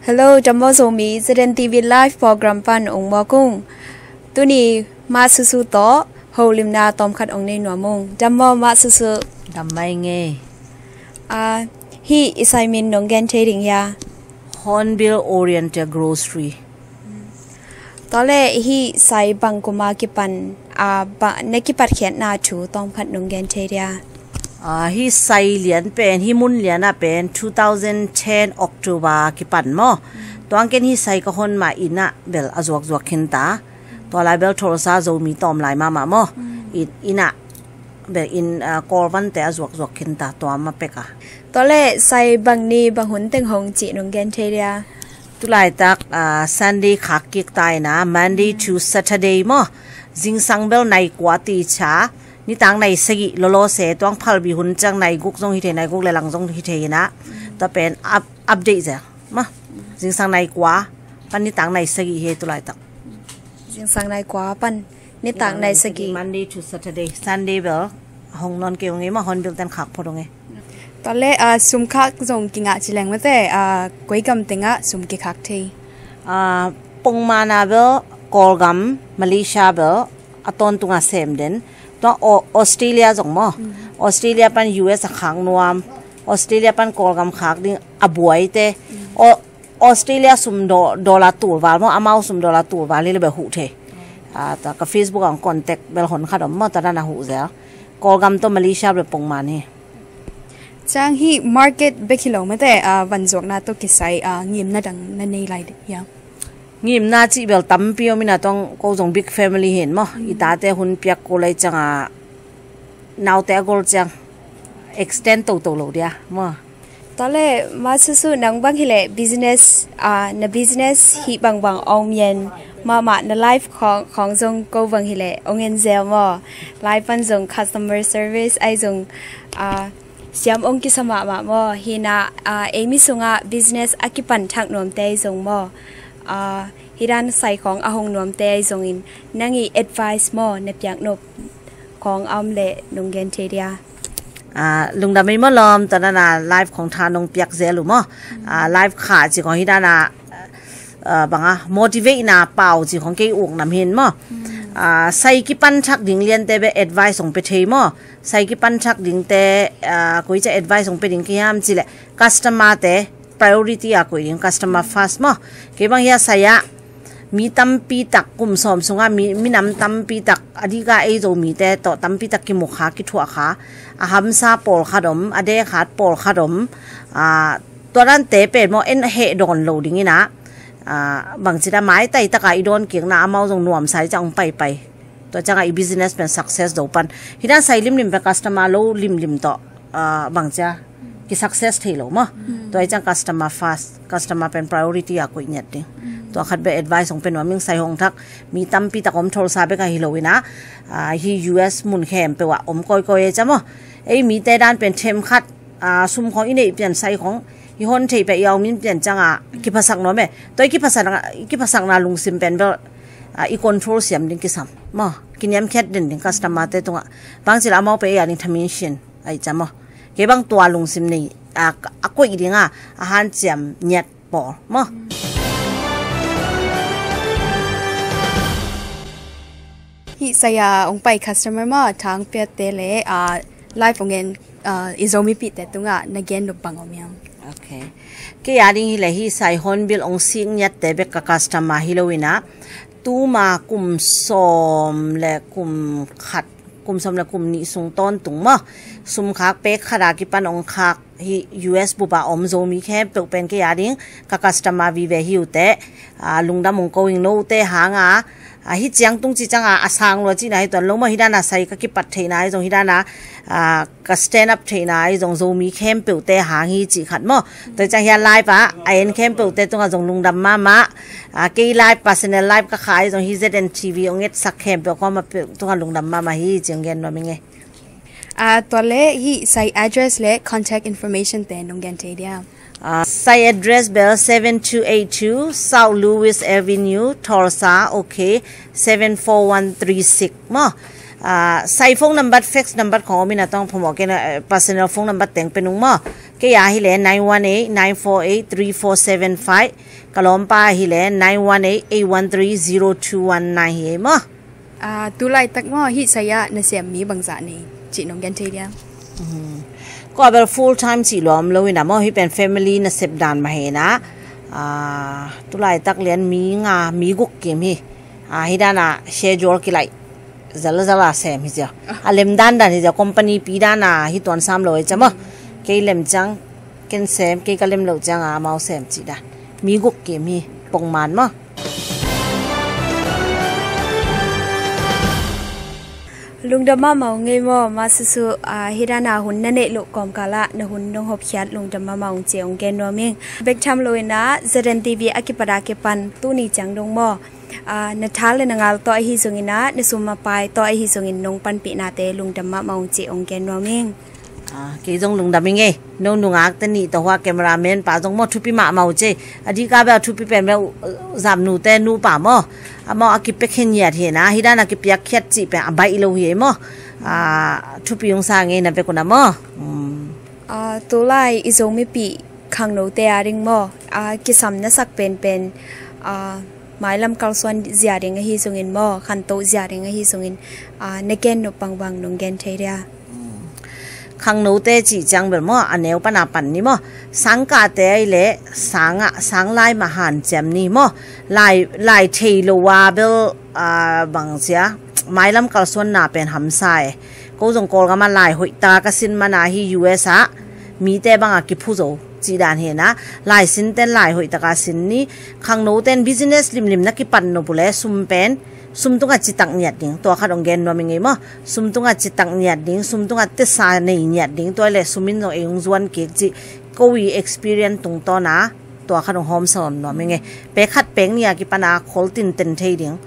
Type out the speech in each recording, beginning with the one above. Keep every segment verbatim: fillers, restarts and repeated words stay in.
Hello, Dammaw Zomi, Z N T V Live Program pan ong mawk ung. Tuni Mah Susu tawh holimna tawmkhat ong nei nuam ung. Dammaw Mah Susu. Dam mai ngei. Ah, hih i sai min nong gen thei ding hia? Hornbill Oriental Grocery. Tua leh hih sai bang kum a kipan, ah, ba, na kipatkhiatna thu tawmkhat nong gen thei dia? Ah, hih sai lian pen, hih mun lian ah pen two thousand ten October kipan maw. Tuang ken hih sai ka hon mah inn ah bel a zuakzuak khin ta. Tua lai bel Tulsa Zomi tawm lai mahmah maw. Inn, inn ah bel inn, ah, Kawl vante a zuakzuak khin ta tua mah pek a. Tua leh sai bang ni bang hun teng hong cih nong gen thei dia? Tulaitak, ah, Sunday khak kik ta in ah, Monday to Saturday maw. Zingsang bel nai kua ti cha, nitang nai sagih lolo se, tuang phalbi hun ciang nai guk zong hi thei, nai guk le lang zong hi thei in ah. Tua pen up, update zel maw. Zingsang nai kua pan nitang nai sagih hi tulaitak. Zingsang nai kua pan nitang nai sagih. Monday to Saturday. Sunday bel hong nawn kei ung ei maw, Hornbill ten khak phot ung ei. Tua leh, ah, sum khak zong kingah ci leng mate, ah, koi gam tengah sum kikhak thei? Ah, pongmana bel Kawlgam, Malaysia bel a tawntunga sem den. Tua Au-, Australia zong maw. Australia pan U S a khak nuam. Australia pan Kawlgam khak ding a buaite. Au-, Australia sum do-, dollar tulval maw, amau sum dollar tulval hi le bel huh thei. Ah, tua ka Facebook ah contact bel hon khat om maw, tua dan a huh zel. Kawlgam tawh Malaysia bel pongman hi. Ciang hih market bek hi lo mate, ah, vanzuakna tawh kisai, ah, ngimna dang na nei lai hia? Ngimna cih bel tampi om in ah, tuang ko zong big family hi in maw. I tate hun piak ko lai ciang a naute a gol ciang extend toto lo dia maw. Tua leh Mah Susu, nang bang hi leh business, ah, na business hih bangbang ong mian mahmah, na life khong, khong zong ko bang hi leh ong en zel maw. Life pan zong customer service ai zong, ah, siam ong kisa mahmah maw. Hi in ah, ah, ei mi sungah business a kipan thak nuamte ai zong maw, ah, hi dan sai khong a hong nuamte ai zongin nang i advice maw, na piak nop khong a om leh nong gen thei dia? Ah, lungdam ei maw lawm, tua dan a live khong tha nong piak zel uh maw. Ah, live kha ci khong hi dan a, ah, bang a motivate na pau ci khong kei uk nam hi in maw. Ah, sai kipan thak ding liante bel advice ong pe thei maw. Sai kipan thak dingte, ah, koi ca advice ong pe ding kei hiam cih leh customer te priority a koih ding, customer first maw. Kei bang hia sai ah mi tampi tak kum sawm sungah mi, minam tampi tak a dik a ei Zomite tawh tampi tak kimu kha, kithuah kha, a hamsa pawlkhat om, a deh khat pawlkhat om, ah, tua dante pen maw en heh dawn lo ding in ah, ah, bangci dan maitai tak a i dawn kikna amau zong nuamsa i ciang ong paipai. Tua ciang a i business pen success do pan. Hi dan sai limlim pen customer lo limlim tawh, ah, bangcia ki success thei lo maw. Tua i ciang customer first, customer pen priority a koih ngiat ding. Tua khat bek advice ong pe nuam ing. Sai hong thak mi tampi tak om, Tulsa bek a hi lo in ah, ah, hi U S mun khempeuh ah om kawikawi ei ca maw. Ei mite dan pen them khat, ah, sum khong i neih pian, sai khong i hon thei pia, i au min pian ciang a kiphasak nuam e. Tua i kiphasak, kiphasakna lungsim pen bel, ah, i control siam ding kisam maw. Kiniamkhiat den ding customer te tungah. Bangci leh amau pen ei a ding thamin sin ai ca maw. Kei bang tua lungsim nei, ah, a koih ding a, a hanciam ngiat pawl maw. Hih sai a ong pai customer maw, thang piate le, ah, live ong en, ah, i Zomipihte tungah na gen nop bang om hiam? Ok. Kei a ding hi leh hih sai Hornbill ong sik ngiatte bek ka customer hi lo in ah, tuma kum sawm le kum khat, kum sawm le kum nih sung tawntung maw, sum khak pek khat a kipan ong khak, hih U S bup a om Zomi khempeuh pen kei a ding ka customer vive hi uh teh. Ah, lungdam ong ko ing, note hang a, ah, hih ciang tung ci ciang a, a sang lua cihna hi tuan lo maw. Hi dan a sai ka kipat theihna ai zong, hi dan a, ah, ka stand up theihna ai zong Zomi khempeuhte hang hi cih khat maw. Tua ciang hih a live ah a en khempeuhte tungah zong lungdam mahmah. Ah, kei live, personal live ka khah ai zong hih Z N T V ong etsak khempeuh kuamah peuh tungah lungdam mahmah hi ci ong gen nuam ing e. Ah, tua leh hih sai address le contact information te nong gen thei dia? Ah, sai address bel seven two eight two South Lewis Avenue, Tulsa, ok, seven four one three six maw. Ah, sai phone number, fax number khong om in a tawng phamawh kei na, eh, personal phone number teng pe nung maw. Kei a hi le nine one eight, nine four eight, three four seven five. Ka lawmpa a hi le nine one eight, eight one three, zero two one nine hi ei maw. Ah, tu laitak maw, hih sai-ah na sem mi bangzah nei cih nong gen thei dia? Ko a bel full time cih lua om lo in a maw, hih pen family na sep dan mah hi na. Ah, tu laitak lian mi nga, mi guk kim hi. Ah, hih dan a schedule kilaih zelzel a sem hi zia. A lem dandan hi zia, company pi dan a hi tuan sam lo hi cia maw. Kei lem ciang ken sem, kei ka lem lo ciang a amau sem cih dan. Mi guk kim hi, pongman maw. Lungdam mahmah ung ei maw, Ma Susu, ah, hih dan a hun na neih loh kawmkal ah na hun nong hopkhiat lungdam mahmah ung ci ong gen nuam ing. Bek tham lo in a Z N T V a kipat a kipan tuni ciang dong maw, ah, na tha le na ngal tawh ahi zongin a, na sum a pai tawh ahi zongin nong panpihnate lungdam mahmah ung ci ong gen nuam ing. Ah, kei zong lungdam ing ei. No nungakte nih tawh hua cameraman pa zong maw thupi mahmah uh ci ei. A dika bel a thupi pen bel uh, zamnute nupa maw. Amau a kipia khe ngiat hi na, hih dan a kipiakkhiat cih pen a baih lo hi ei maw. Ah, thupi ung sa ngei na bek un a maw. Hmm. Ah, tu lai i Zomipih khangnote a ding maw, ah, kisam na sak penpen, ah, mailam kalsuan zia ding ahi zongin maw, khantoh zia ding ahi zongin, ah, na gen nop bangbang nong gen thei dia? Khangnote cih ciang bel maw, a neu pan a pan ni maw. Sangkahte ahi le sang ah, sang lai mah hanciam ni maw. Lai, lai thei lo a bel, ah, bang cia, mailam kalsuanna pen hamsa e. Ko zong Kawlgam ah lai hoih taka ka sin man a, hi U S ah mite bang a kiphu zo cih dan hi na. Lai sinten lai hoih taka sin ni. Khangnoten business limlim na kipan nop uh le sum pen, sum tungah citak ngiat ding, tua khat ong gen nuam ing ei maw. Sum tungah citak ngiat ding, sum tungah tesa nei ngiat ding, tua le sum in zong ei ong zuan kik cih ko i experience tungtawn a tua khat ong hawmsawn nuam ing ei. Pek khat pek nih a kipan a khol tinten thei ding.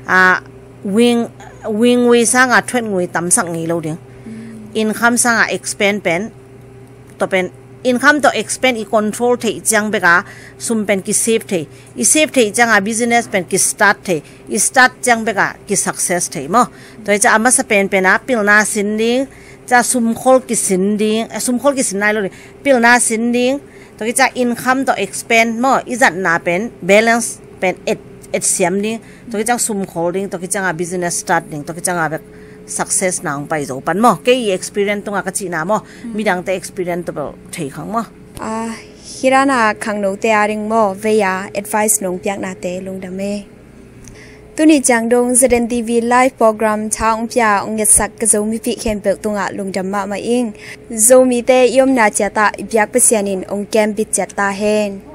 Ah, wing, wing ngui sang a thuat ngui tamsak ngei lo ding. Income sang a expend pen, tua pen, income tawh expend i control theih ciang bek a sum pen ki save thei. I save theih ciang a business pen ki start thei. I start ciang bek a ki success thei maw. Tua hi cia a masa penpen a pilna sin ding, cia sumkhol kisin ding, eh, sumkhol kisin nai lo ding, pilna sin ding. Tua hi cia income tawh expend maw, i zatna pen balance pen et, et siam ding. Tua hi ciang sumkhol ding, tua hi ciang a business start ding, tua hi ciang a bek success na ong pai zo pan maw. Kei i experience tunga ka cihna maw, midangte experience tawh bel thei khang maw. Ah, hih dan a khangnote a ding maw, vei a advice nong piaknate lungdam ei. Tuni ciang dong Z N T V live program tha ong pia ong ngetsak ka Zomipih khempeuh tungah lungdam mahmah ing. Zomite i omna ciat ah i biak Pasian in ong kembit ciat ta hen.